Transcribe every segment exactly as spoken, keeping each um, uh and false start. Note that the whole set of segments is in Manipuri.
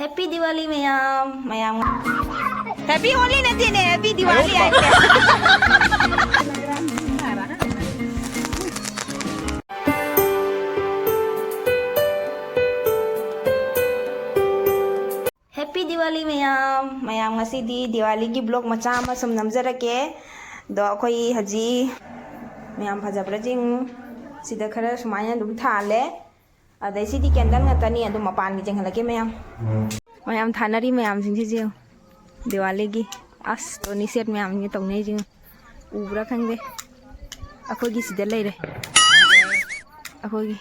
Happy Diwali ꯃꯌꯥꯝ, ꯃꯌꯥꯝ꯫ Happy Holi ꯅꯠꯇꯦꯅꯦ, Happy Diwali ꯍꯥꯏꯕꯅꯦ꯫ Happy Diwali ꯃꯌꯥꯝ, ꯃꯌꯥꯝ ꯉꯁꯤꯗꯤ ꯗꯤꯋꯥꯂꯤꯒꯤ vlog ꯃꯆꯥ ꯑꯃ ꯁꯨꯝ ꯅꯝꯖꯔꯛꯀꯦ꯫ ꯑꯗꯣ ꯑꯩꯈꯣꯏ ꯍꯧꯖꯤꯛ ꯃꯌꯥꯝ ꯐꯖꯕ꯭ꯔꯥ ꯌꯦꯡꯉꯨ꯫ ꯁꯤꯗ ꯈꯔ ꯁꯨꯃꯥꯏꯅ ꯑꯗꯨꯝ ꯊꯥꯜꯂꯦ꯫ ꯑꯗꯩ ꯁꯤꯗꯤ candle ꯉꯥꯛꯇꯅꯤ, ꯑꯗꯨꯝ ꯃꯄꯥꯟꯒꯤ ꯆꯦꯟꯍꯜꯂꯛꯀꯦ ꯃꯌꯥꯝ꯫ ꯃꯌꯥꯝ ꯊꯥꯅꯔꯤ ꯃꯌꯥꯝꯁꯤꯡꯁꯤꯁꯨ ꯌꯦꯡꯉꯨ꯫ ꯗꯤꯋꯥꯂꯤꯒꯤ ꯑꯁ ꯇꯣꯅꯤ set ꯃꯌꯥꯝꯁꯤꯡꯁꯦ ꯇꯧꯅꯩꯁꯦ ꯌꯦꯡꯉꯨ꯫ ꯎꯕ꯭ꯔꯥ ꯈꯪꯗꯦ꯫ ꯑꯩꯈꯣꯏꯒꯤ ꯁꯤꯗ ꯂꯩꯔꯦ꯫ ꯑꯩꯈꯣꯏꯒꯤ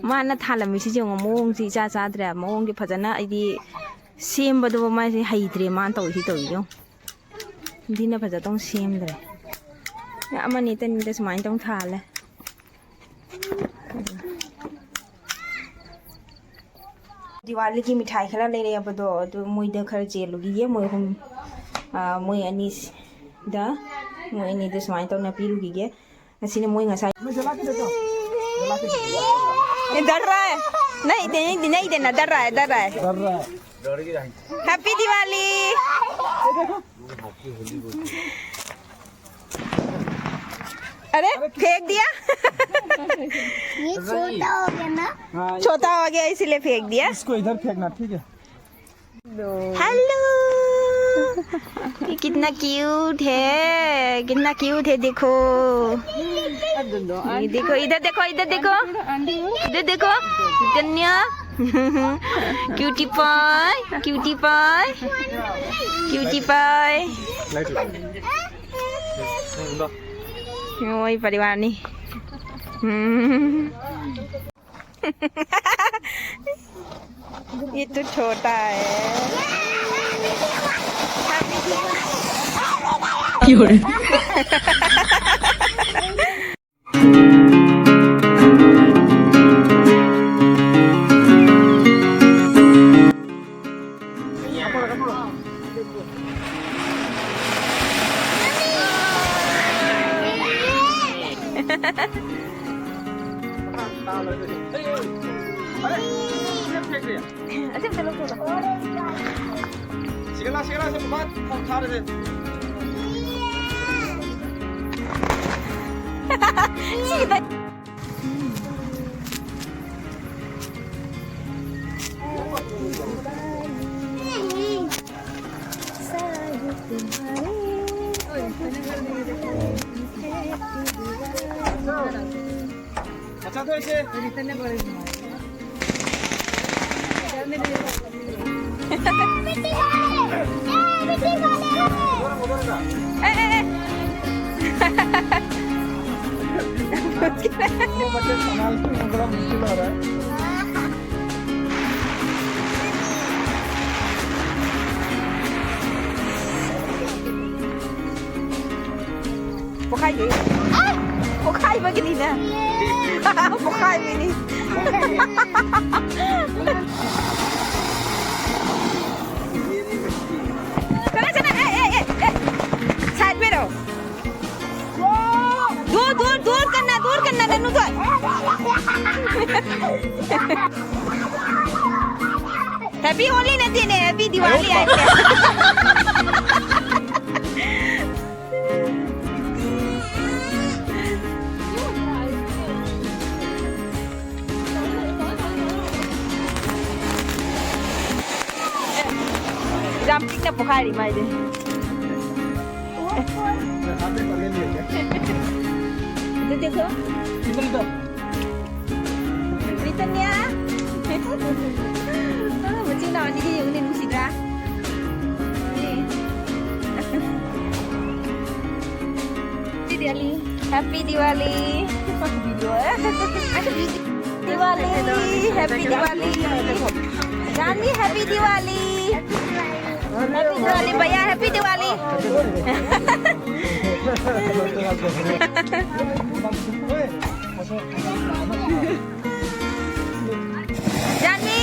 ꯃꯥꯅ ꯊꯥꯜꯂꯝꯃꯤꯁꯤ ꯌꯦꯡꯉꯣ, ꯃꯑꯣꯡꯁꯤ ꯏꯆꯥ ꯆꯥꯗ꯭ꯔꯦ꯫ ꯃꯑꯣꯡꯁꯤ ꯐꯖꯅ ꯑꯩꯗꯤ ꯁꯦꯝꯕꯗꯨꯕꯨ ꯃꯥꯁꯦ ꯍꯩꯇ꯭ꯔꯦ ꯃꯥꯅ ꯇꯧꯔꯤꯁꯤ ꯇꯧꯔꯤꯁꯤ ꯌꯦꯡꯉꯣ꯫ ꯗꯤꯅ ꯐꯖꯅ ꯇꯧ ꯁꯦꯝꯗ꯭ꯔꯦ꯫ ꯑꯃꯅꯤ ꯑꯇꯅꯤꯗ ꯁꯨꯃꯥꯏꯅ ꯇꯧ ꯊꯥꯜꯂꯦ꯫ ꯗꯤꯋꯥꯂꯤꯒꯤ ꯃꯤꯊꯥꯏ ꯈꯔ ꯂꯩꯔꯛꯑꯕꯗꯣ ꯑꯗꯨ ꯃꯣꯏꯗ ꯈꯔ ꯆꯦꯜꯂꯨꯈꯤꯒꯦ꯫ ꯃꯣꯏ ꯑꯍꯨꯝ, ꯑ, ꯃꯣꯏ ꯑꯅꯤꯗ, ꯃꯣꯏ ꯑꯅꯤꯗ ꯁꯨꯃꯥꯏꯅ ꯇꯧꯅ ꯄꯤꯔꯨꯈꯤꯒꯦ꯫ ꯉꯁꯤꯅ ꯃꯣꯏ ꯉꯁꯥꯏ ꯗꯔ ꯔꯥ ꯍꯥꯏ꯫ ꯅꯍꯤ ꯗꯦ, ꯅꯍꯤ ꯗꯦ, ꯅꯍꯤ ꯗꯦꯅꯥ, ꯗꯔ ꯔꯥ ꯍꯥꯏ, ꯗꯔ ꯔꯥ ꯍꯥꯏ꯫ ꯗꯔ ꯔꯥ ꯍꯥꯏ꯫ Happy Diwali. अरे, फेंक दिया। ये छोटा हो गया ना। हाँ, छोटा हो गया, इसीलिए फेंक दिया। इसको इधर फेंकना, ठीक है? हेलो। ये कितना क्यूट है, कितना क्यूट है, देखो। ये देखो, इधर देखो, इधर देखो। इधर देखो, कन्या। क्यूटी पाय, क्यूटी पाय, क्यूटी पाय। वही परिवार नहीं। हम्म। ये तो छोटा है। ꯑꯁꯤ ꯑꯝꯇ ꯂꯧꯊꯣꯛꯑꯣ꯫ ꯁꯤꯒꯠꯂ, ꯁꯤꯒꯠꯂ, ꯁꯤ ꯃꯥ ꯊꯥꯔꯁꯦ꯫ अच्छा तो ऐसे। ए, ए, ए। ꯄꯣꯈꯥꯏꯒꯦ꯫ ꯄꯣꯈꯥꯏꯕꯒꯤꯅꯤꯅꯦ꯫ ꯄꯣꯈꯥꯏꯕꯤꯅꯤ꯫ ꯆꯠꯂꯣ, ꯆꯠꯂꯣ꯫ ꯑꯦ, ꯑꯦ, ꯑꯦ, ꯑꯦ꯫ Side ꯄꯤꯔꯣ꯫ दूर, दूर, दूर करना, दूर करना, नन्नू दूर। Happy Holi ꯅꯠꯇꯦꯅꯦ, Happy Diwali ꯍꯥꯏꯕꯅꯦ꯫ ꯌꯥꯝ ꯄꯤꯛꯅ ꯄꯣꯈꯥꯏꯔꯤ ꯃꯥꯏꯗꯤ꯫ ꯑꯗꯨꯗꯤ ꯑꯩꯈꯣꯏ ꯆꯩꯇꯟꯌꯥ꯫ ꯃꯆꯤꯟ ꯃꯅꯥꯎ ꯑꯅꯤꯒꯤ ꯌꯦꯡꯉꯨꯅꯦ, ꯅꯨꯡꯁꯤꯗ꯭ꯔꯥ? Happy Diwali. Happy Diwali. Diwali. Happy Diwali. Johnny, Happy Diwali. Happy Diwali, भैया, Happy Diwali. Johnny.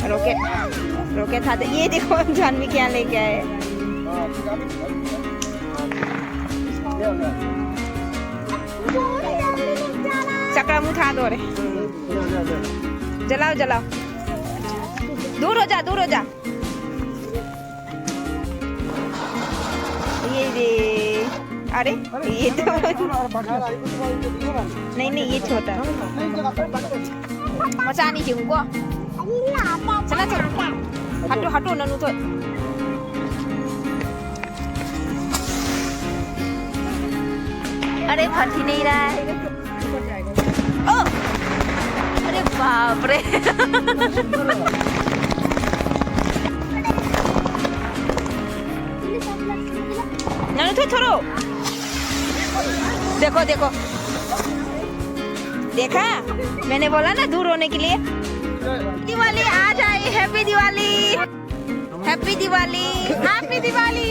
Rocket, rocket था तो ये देखो हम जानवी क्या लेके आए। चक्रा मुँह था दो रे। जलाओ, जलाओ। दूर हो जा, दूर हो जा। ये दे। अरे, ये तो नहीं, नहीं, ये छोटा है। मचानी जी उनको। चला, चला। हटो, हटो, ननू तो। अरे, फट ही नहीं रहा है। ओ! अरे बाप रे। ननू तो थोड़ो। देखो, देखो। देखा? मैंने बोला ना दूर होने के लिए। दिवाली आ जाए, happy Diwali. Happy Diwali. Happy Diwali.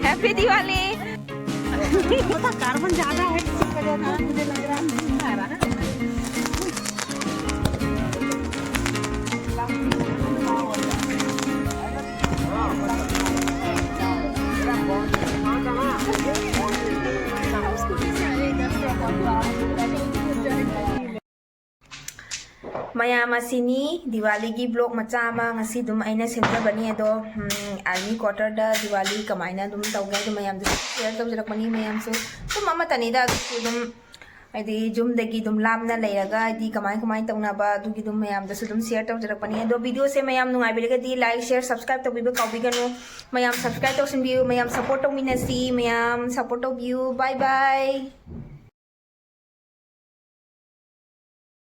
Happy Diwali. Carbon ज्यादा है, इसी वजह से मुझे लग रहा है नहीं आ रहा है। ꯃꯌꯥꯝ ꯑꯁꯤꯅꯤ ꯗꯤꯋꯥꯂꯤꯒꯤ ꯕ꯭ꯂꯣꯛ ꯃꯆꯥ ꯑꯃ ꯉꯁꯤ ꯑꯗꯨꯝ ꯑꯩꯅ ꯁꯦꯝꯖꯕꯅꯤ꯫ ꯑꯗꯣ, ꯎꯝ, ꯑꯥꯔꯃꯤ ꯀ꯭ꯋꯥꯇꯔꯗ ꯗꯤꯋꯥꯂꯤ ꯀꯃꯥꯏꯅ ꯑꯗꯨꯝ ꯇꯧꯒꯦ ꯍꯥꯏꯗꯣ ꯃꯌꯥꯝꯗꯁꯨ ꯁꯤꯌꯔ ꯇꯧꯖꯔꯛꯄꯅꯤ꯫ ꯃꯌꯥꯝꯁꯨ ꯑꯗꯨꯝ ꯑꯃꯠꯇꯅꯤꯗ, ꯑꯗꯨꯁꯨ ꯑꯗꯨꯝ ꯍꯥꯏꯗꯤ ꯌꯨꯝꯗꯒꯤ ꯑꯗꯨꯝ ꯂꯥꯞꯅ ꯂꯩꯔꯒ ꯍꯥꯏꯗꯤ ꯀꯃꯥꯏ ꯀꯃꯥꯏꯅ ꯇꯧꯅꯕ ꯑꯗꯨꯒꯤ ꯑꯗꯨꯝ ꯃꯌꯥꯝꯗꯁꯨ ꯑꯗꯨꯝ ꯁꯤꯌꯔ ꯇꯧꯖꯔꯛꯄꯅꯤ꯫ ꯑꯗꯣ ꯚꯤꯗꯤꯑꯣꯁꯦ ꯃꯌꯥꯝ ꯅꯨꯡꯉꯥꯏꯕꯤꯔꯒꯗꯤ ꯂꯥꯏꯛ, ꯁꯤꯌꯔ, ꯁꯕꯁꯀ꯭ꯔꯥꯏꯕ ꯇꯧꯕꯤꯕ ꯀꯥꯎꯕꯤꯒꯅꯨ꯫ ꯃꯌꯥꯝ ꯁꯕꯁꯀ꯭ꯔꯥꯏꯕ ꯇꯧꯁꯤꯟꯕꯤꯌꯨ, ꯃꯌꯥꯝ ꯁꯞꯄꯣꯔꯠ ꯇꯧꯃꯤꯟꯅꯁꯤ, ꯃꯌꯥꯝ ꯁꯞꯄꯣꯔꯠ ꯇꯧꯕꯤꯌꯨ꯫ ꯕꯥꯏ ꯕꯥꯏ꯫